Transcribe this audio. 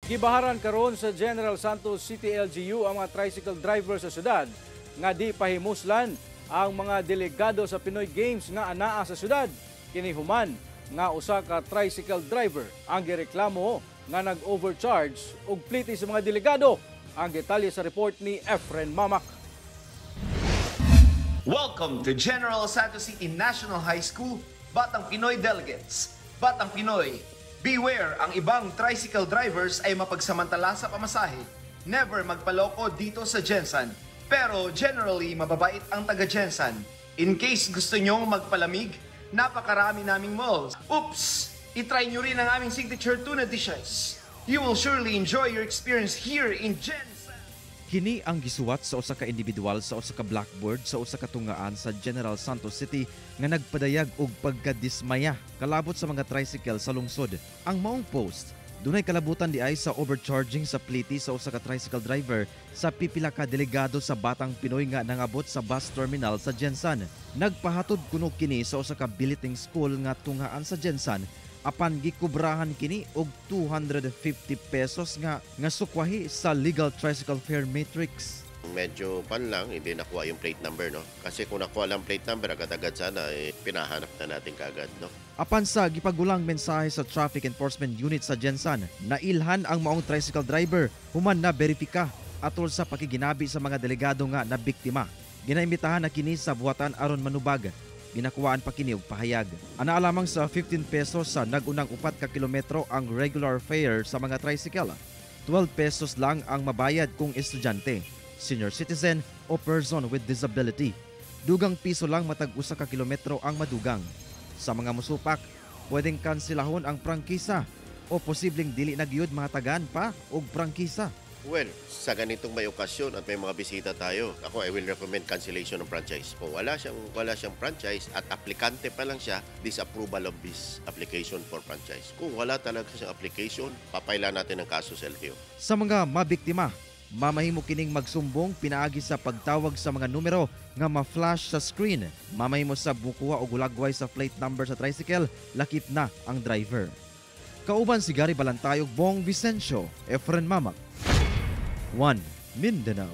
Gibaharan karon sa General Santos City LGU ang mga tricycle driver sa syudad nga di pahimuslan ang mga delegado sa Pinoy Games nga anaa sa syudad. Kini human nga usa ka tricycle driver ang gireklamo nga nag-overcharge og plite sa mga delegado. Ang detalye sa report ni Efren Mamak. Welcome to General Santos City National High School, Batang Pinoy Delegates. Batang Pinoy, beware, ang ibang tricycle drivers ay mapagsamantala sa pamasahe. Never magpaloko dito sa GenSan. Pero generally, mababait ang taga GenSan. In case gusto nyong magpalamig, napakarami naming malls. Oops! I-try nyo rin ang aming signature tuna dishes. You will surely enjoy your experience here in GenSan. Kini ang gisuwat sa usa ka individual sa usa ka blackboard sa usa ka tungaan sa General Santos City nga nagpadayag og pagkadismaya kalabot sa mga tricycle sa lungsod. Ang maong post dunay kalabutan diay sa overcharging sa plite sa usa ka tricycle driver sa pipila ka delegado sa Batang Pinoy nga nangabot sa bus terminal sa GenSan. Nagpahatod kuno kini sa usa ka billeting school nga tungaan sa GenSan, apan gikubrahan kini og 250 pesos nga nga sukwahi sa legal tricycle fare matrix. Medyo pan lang, hindi nakuha yung plate number, no? Kasi kung nakuha lang plate number, agad-agad sana, eh, pinahanap na natin kaagad, no? Apan sa gipagulang mensahe sa Traffic Enforcement Unit sa GenSan, nailhan ang maong tricycle driver human na beripika atol sa pakiginabi sa mga delegado nga nabiktima. Ginaimbitahan na kini sa buhatan aron manubag. Ginakuhaan pa kini og pahayag. Anaa lamang sa 15 pesos sa nag-unang 4 ka kilometro ang regular fare sa mga tricycle. 12 pesos lang ang mabayad kung estudyante, senior citizen o person with disability. Dugang piso lang matag 1 ka kilometro ang madugang. Sa mga musupak, pwedeng kansilahon ang prangkisa o posibleng dili na gyud mahatagan pa og prangkisa. Well, sa ganitong may okasyon at may mga bisita tayo, ako, I will recommend cancellation ng franchise. Kung wala siyang franchise at aplikante pa lang siya, disapproval of his application for franchise. Kung wala talaga siyang application, papaila natin ang kaso sa LTO. Sa mga mabiktima, mamahimo kining magsumbong pinaagi sa pagtawag sa mga numero nga ma-flash sa screen. Mamahimo sa mukuha og hulagway sa plate number sa tricycle, lakip na ang driver. Kauban si Gary Balantayog, Bong Vicencio, Efren Mamak. 1 Mindanao.